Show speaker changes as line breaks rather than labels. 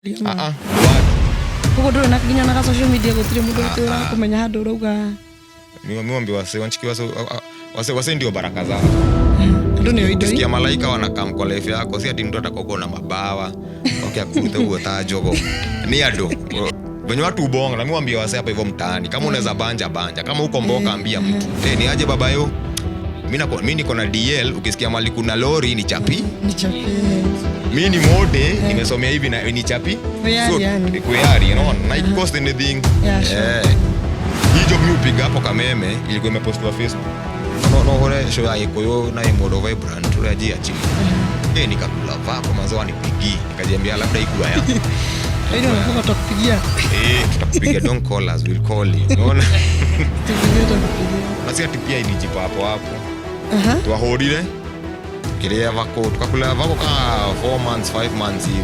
Ah, ah, watu.
Koguo ndũrĩ na nginya na ga social media, gũtirĩ mũndũ
Ah,
ũrĩ ũrakũmenya handũ ũrauga?
Mi wase wanchiki, wase wase wase ndio baraka zao.
Andũ nĩo indo.
Ukisikia malaika wanakam kwa life yako, si ati mtu atakokuwa na mabawa okay akuvute huo taa jogo. Ni ado venye watu ubonga. Na mi wambia wase hapa hivyo mtaani, kama unaweza banja, banja. Kama uko mboka, ambia mtu, "Hey, ni aje baba yo? Mi niko na DL. Ukisikia mali kuna lori, ni chapi."
Ni chapi.
Mi ni mode, nimesomea hivi na ni chapi.
Kuyari,
So,
yani.
Kuyari, na it cost anything.
Yeah, sure.
Eh. Hii job mi upiga hapo Kameme ilikuwa imepostiwa Facebook. No hore show ya Gikuyu na imodo vibrant uria jiachilia. Eh, nikakula vako manzo wanipigi, nikajiambia labda ikuwa ya
Lakini wanakuwa tutakupigia.
Eh, tutakupiga. Don't call us, we'll call you, unaona?
Tukupigia, tutakupigia.
Na si ati pia ilijipa hapo hapo. Twahũrire kiria vako, tukakula vako ka 4 months, 5 months hivi.